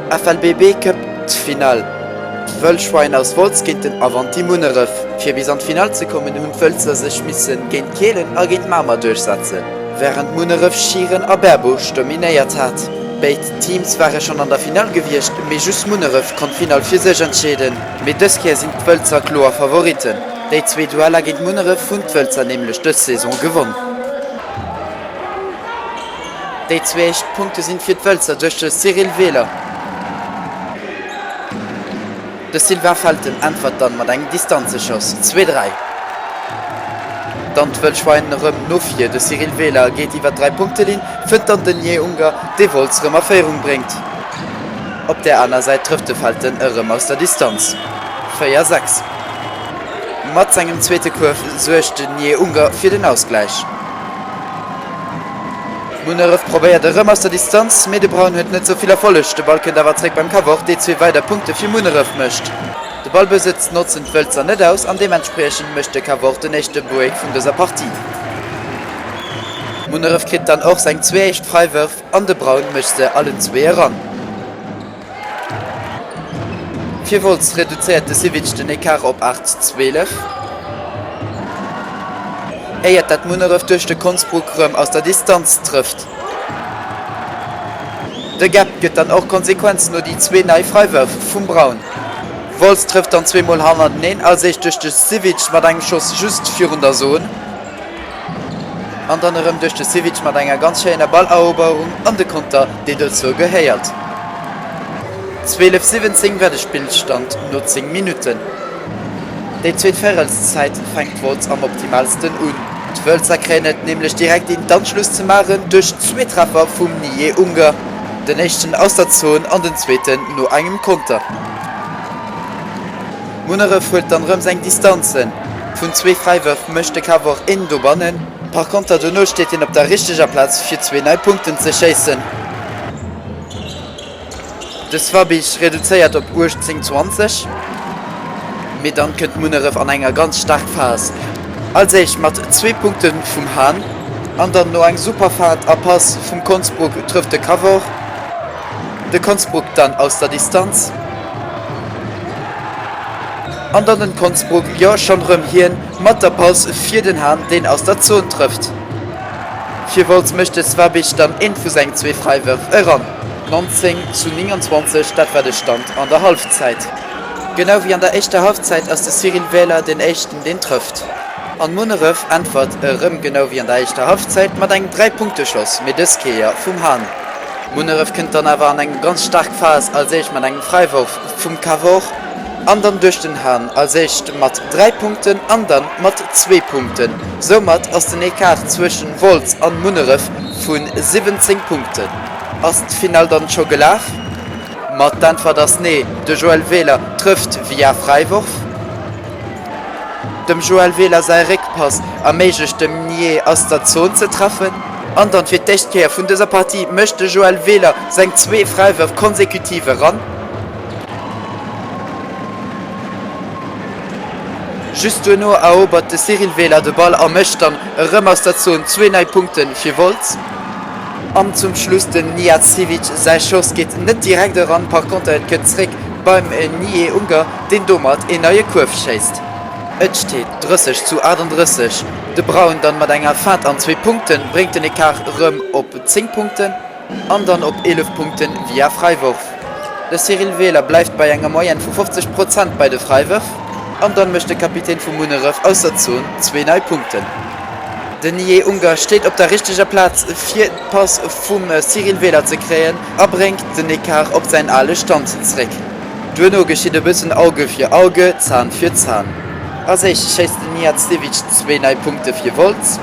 FLBB Cup D'Finall, D'Wëllschwein aus Wolz géint den Avanti Munneref. Fir bis an d'Finall ze kommen hunn d'Wëlzer sech misse géint Kehlen a géint Mamer duerchsetzen, wärend Munneref Schieren a Berbuerg dominéiert hat. Béid Teams ware schonn an der Finall gewiescht, mee just Munneref konnt d'Finall fir sech entscheeden. Mee dës Kéier sinn d'Wëlzer kloer Favoritten. Déi zwee Dueller géint Munneref hunn d'Wëlzer nämlech dës Saison gewonn. Déi zwee éischt Punkte sinn fir d'Wëlzer duerch de Cyril Wehler. De Sylvain Felten äntwert dann mat engem Distanzeschoss, 2, 3. Dann d'Wëllschwein erëm no vir, de Cyril Wehler geet iwwer d'Dräi-Punkte-Linn, fënnt dann den Nier Unger, dee Wolz rëm a Féierung bréngt. Op där aner Säit trëfft de Felten erëm aus der Distanz, 4, 6. Mat sengem zweete Kuerf suergt den Nier Unger fir den Ausgläich. Munneref probéiert erëm aus der Distanz, mee de Braun huet net sou vill Erfolleg. De Ball kënnt awer zréck beim Cavort, dee zwee weider Punkte fir Munneref mécht. De Ballbesëtz notzen d'Wëlzer net aus an deementspriechend mécht de Cavort den éischte Break vun dëser Partie. Munneref kritt dann och seng zwee éischt Fräiwërf an de Braun mécht se allen zwee eran. Fir Wolz reduzéiert de Sivic den Ecart op 8, 12, éiert dat Munneref duerch de Konsbruck rëm aus der Distanz trëfft. De Gap gëtt dann och Konsequenz no déi zwee nei Fräiwërf vum Braun. Wolz trëfft dann zweemol hannerteneen, als éischt duerch de Sivic mat engem Schoss just virun der Zon. An dann erëm duerch de Sivic mat enger ganz schéiner Balleroberung an de Konter, dee dozou gehéiert. 12, 17 war de Spillstand no 10 Minutten. Déi zweet Véirelszäit fänkt Wolz am optimaalsten un. D'Wëlzer kréien et nämlech direkt een d'Anschluss ze maachen duerch zwee Treffer vum Nié Unger, den éischten aus der Zon an den zweeten no engem Konter. Munneref huet dann rëm seng Distanzen. Vun zwee Fräiwërf mécht de Cavor een dobannen. Par konter dono steet hien op der richteger Plaz fir zwee nei Punkten ze schéissen. De Swabic reduzéiert op 18, 20, mee dann kënnt Munneref an enger ganz staark Phas. Als éischt mat zwee Punkte vum Hahn an dann no eng super Feint a Pass vum Konsbruck trëfft de Cavor. De Konsbruck dann aus der Distanz. An dann den Konsbruck, jo schon rëm hien, mat der Pass fir den Hahn, deen aus der Zon trëfft. Fir Wolz mécht de Swabic dann eent vu seng zwee Fräiwërf eran. 19 zu 29, dat war de Stand an der Halfzäit. Genau wéi an der éischter Halfzäit ass de Cyril Wähler deen éischten deen trëfft. An Munneref äntwert erëm genau wéi an der éischter Halfzäit mat engem Dräipunkteschloss, mee dës Kéier vum Hahn. Munneref kënnt dann awer an eng ganz staark Phas, als éischt mat engem Fräiworf vum Cavor an dann duerch den Hahn, als éischt mat 3 Punkten an dann mat zwee Punkten. Soumat ass den Ecart zwëschen Wolz an Munneref vun 17 Punkten. Ass d'Finall dann scho gelaf? Ma d'Äntwert ass nee, de Joël Wehler trëfft via Fräiworf. Dem Joël Wehler säi Réckpass erméiglecht dem Nié aus der Zon ze treffen. An dann fir d'éischt Kéier vun dëser Partie mécht de Joël Wehler seng zwee Fräiwërf konsekutiv eran. Just duerno erobert de Cyril Wehler de Ball a mécht dann erëm aus der Zon zwee nei Punkte fir Wolz. An zum Schluss den Nijad Sivic, säi Schoss geet net direkt eran, par konter et kënnt zréck beim Nié Unger, deen domat een neie Kuerf schéisst. Et steet 30 zu 38, de Braun dann mat enger Feinte an zwee Punkten bréngt den Ecart rëm op 10 Punkten an dann op 11 Punkten via Fräiworf. De Cyril Wehler bleift bei enger Moyenne vu 50 Prozent bei de Fräiwërf an dann mécht de Kapitän vu Munneref aus der Zon zwee nei Punkten. Den Nié Unger steet op der richteger Plaz fir d'Pass vum Cyril Wehler ze kréien a bréngt den Ecart op säin ale Stand zréck. Duerno geschitt e bëssen Auge fir Auge, Zahn fir Zahn. Als éischt schéisst den Nijad Stevic zwee nei Punkte fir Wolz.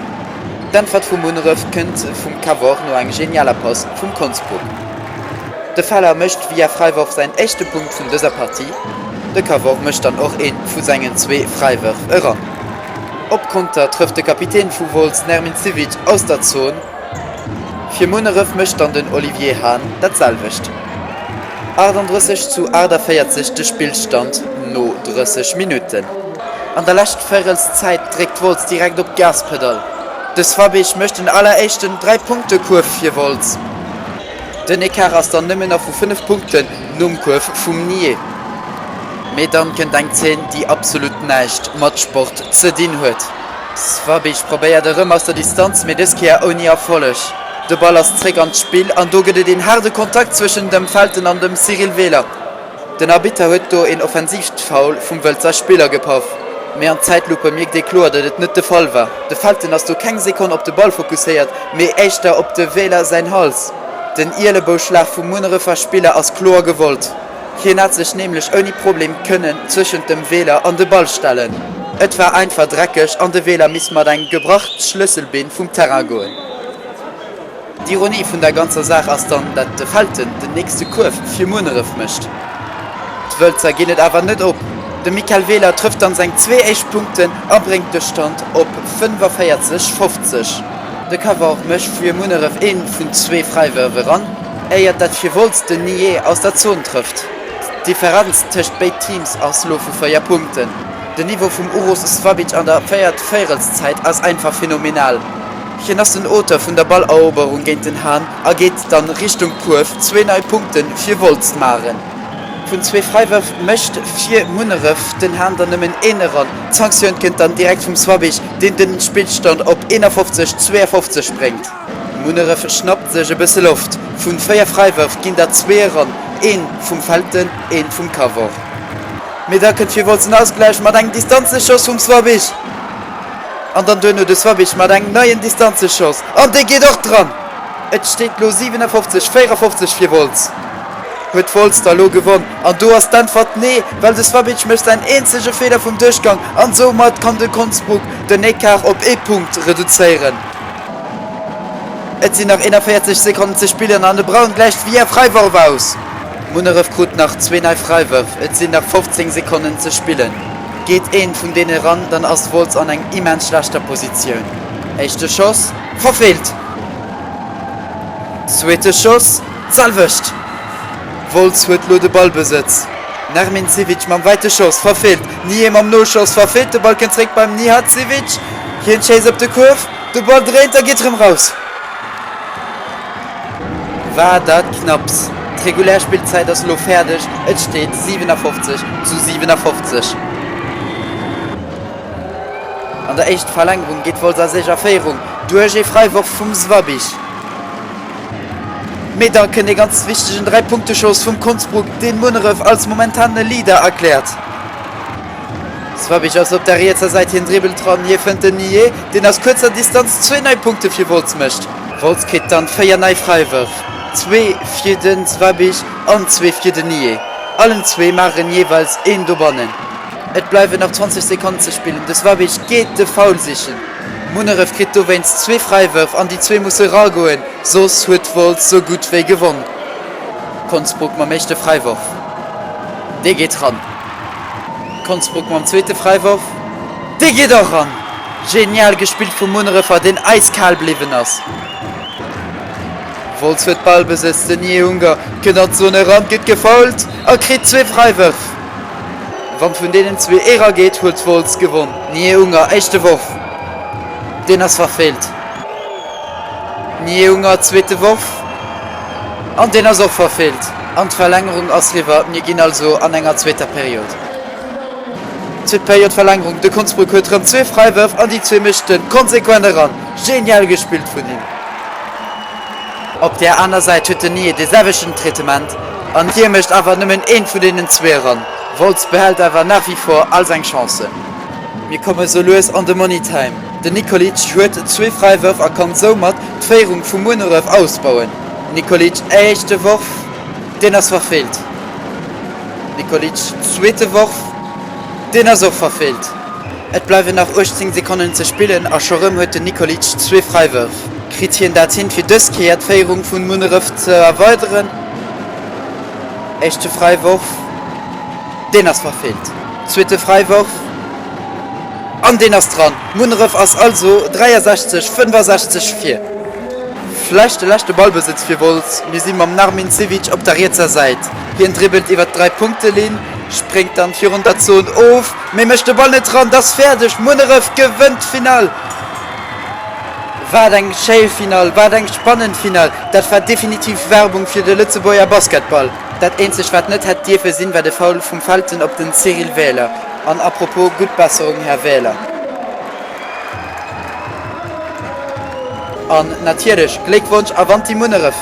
D'Äntwert vu Munneref kënnt vum Cavor no eng genialer Pass vum Konsbruck. De Feller mécht via Fräiworf säin éischte Punkt vun dëser Partie. De Cavor mécht dann och ee vu sengen zwee Fräiwërf eran. Op Konter trëfft de Kapitän vu Wolz Nermin Civic aus der Zon. Fir Munneref mécht dann den Olivier Hahn dat selwecht. 38 zu 48 de Spillstand no 30 Minutten. An der lescht Véirelszäit dréckt Wolz direkt op d'Gaspedall. De Swabic mécht den alleréischten Dräi-Punkte-Kuerf fir Wolz. Den Ecart ass dann nëmmen nach vu 5 Punkten nom Kuerf vum Nié. Mee dann kënnt eng Zeen, déi absolut näischt mat Sport ze dinn huet. Swabic probéiert erëm aus der Distanz, mee dës Kéier ouni Erfolleg. De Ball ass zréck an d'Spill an do gëtt et een haarde Kontakt zwëschen dem Felten an dem Cyril Wehler. Den Arbitter huet do een offensiivt Foul vum Wëlzer Spiller gepaff, mee an Zäitlupe mierkt ee kloer, datt et net de Fall war. De Felten ass do keng Sekonn op de Ball fokusséiert, mee éischter op de Wehler säin Hals. Den Ielebouschlag vum Munnerefer Spiller ass kloer gewollt. Hien hat sech nämlech ouni Problem kënnen zwëschent dem Wehler an de Ball stellen. Et war einfach dreckeg an de Wehler misst mat engem gebrach Schlësselbeen vum Terrain goen. D'Ironie vun der ganzer Saach ass dann, dat de Felten den nächste Kuerf fir Munneref mécht. D'Wëlzer ginn et awer net op. De Mickaël Wehler trëfft dann seng zwee éischt Punkten a bréngt de Stand op 45, 50. De Cavor mécht fir Munneref ee vun zwee Fräiwërf eran, éiert dat fir Wolz den Nié aus der Zon trëfft. D'Differenz tëscht béid Teams ass lo vu 4 Punkten. Den Niveau vum Uros Svabic an der véiert Véierelszäit ass einfach phenomenal. Hien ass den Auteur vun der Balleroberung géint den Hahn a geet dann Richtung Kuerf zwee nei Punkten fir Wolz maachen. Vun zwee Fräiwërf mécht fir Munneref den Hahn dann nëmmen een eran. D'Sanktioun kënnt dann direkt vum Swabic, deen den Spillstand op 51, 52 bréngt. Munneref schnappt sech e bësse Loft. Vun 4 Fräiwërf ginn der zwee eran, een vum Felten, een vum Cavor. Mee da kënnt fir Wolz den Ausgläich mat engem Distanzeschoss vum Swabic. An dann duerno de Swabic mat engem neien Distanzeschoss an dee geet och dran! Et steet lo 57, 54 fir Wolz. Huet Wolz da lo gewonn? An do ass d'Äntwert nee, well de Swabic mécht säin eenzege Feeler vum Duerchgang an soumat kann de Konsbruck den Ecart op ee Punkt reduzéieren. Et sinn nach 41 Sekonnen ze spillen an de Braun gläicht via Fräiworf aus. Munneref krut nach zwee nei Fräiwërf, et sinn nach 15 Sekonnen ze spillen. Geet een vun deene ran, dann ass Wolz an eng immens schlechter Positioun. Éischte Schoss, verfeelt! Zweete Schoss, d'selwecht! Wolz huet lo de Ballbesëtz. Nermin Civic mam wäite Schoss, verfeelt! Nié mam Noschoss, verfeelt! De Ball kënnt zréck beim Nihat Civic, hien schéisst op de Kuerf, de Ball dréint a geet rëm raus. War dat knapps. D'regulär Spillzäit ass elo fäerdeg, et steet 57 zu 57. An der éischt Verlängerung geet Wolz a Seech a Féierung duerch ee Fräiworf vum Swabic. Mee da kënnt ee ganz wichtegen Dräipunkteschoss vum Konsbruck, deen Munneref als momentane Leader erkläert. Swabic ass op der rietser Säit, hien dribbelt dran, hie fënnt den Nié, deen aus kuerzer Distanz zwee nei Punkte fir Wolz mécht. Wolz kritt dann 4 nei Fräiwërf, zwee fir de Swabic an zwee fir den Nié. Allen zwee maachen jeeweils een dobannen. Et bleiwen nach 20 Sekonnen ze spillen, de Swabic geet de Foul sichen. Munneref kritt dowéinst zwee Fräiwërf an déi zwee musse ragoen, soss huet Wolz sou gutt wéi gewonn. Konsbruck mam éischte Fräiworf, dee geet ran. Konsbruck mam zweete Fräiworf, dee geet och ran! Genial gespillt vum Munnerefer, deen eiskal bliwwen ass. Wolz huet Ballbesëtz, den Jehunger kënnt an d'Zone eran, gëtt gefoult a kritt zwee Fräiwërf. Wann vun deenen zwee ee rageet, huet Wolz gewonn. Niehunger, éischte Worf, deen ass verfeelt. Niehunger, zweete Worf an deen ass och verfeelt. An d'Verlängerung ass riwwer, mir ginn also an enger zweeter Period. Zweet Period Verlängerung, de Konsbruck huet rëm zwee Fräiwërf an déi zwee mécht en konsequent eran. Genial gespillt vun him. Op där aner Säit huet den Nié de selwechten Traitement an hie mécht awer nëmmen eent vun deenen zwee eran. Wolz behält awer nach wie vor all seng Chancen. Mir komme sou lues an de Money Time. Den Nikolic huet zwee Fräiwërf a kann soumat d'Féierung vu Munneref ausbauen. Nikolic éischte Worf, deen ass verfeelt. Nikolic, zweete Worf, deen ass och verfeelt. Et bleiwen nach 18 Sekonnen ze spillen a scho rëm huet den Nikolic zwee Fräiwërf. Kritt hien dat hin, fir dës Kéier d'Féierung vun Munneref ze erweideren? Éischte Fräiworf, deen ass verfeelt. Zweete Fräiworf an deen ass dran. Munneref ass also 63, 65 vir. Vläicht de leschte Ballbesëtz fir Wolz. Mir si mam Narmin Civic op der rietser Säit. Hien dribbelt iwwer d'Dräipunktelinn, spréngt dann virun der Zon of, mee mécht de Ball net dran. 't ass fäerdeg, Munneref gewënnt d'Finall. Wat eng schéi Finall, wat eng spannend Finall! Dat war definitiv Werbung fir de Lëtzebuerger Basketball. Dat eenzegt wat net hätt dierfe sinn, war de Foul vum Felten op den Cyril Wähler. An apropos, gutt Besserung Här Wähler. An natierlech Gléckwonsch Avanti Munneref!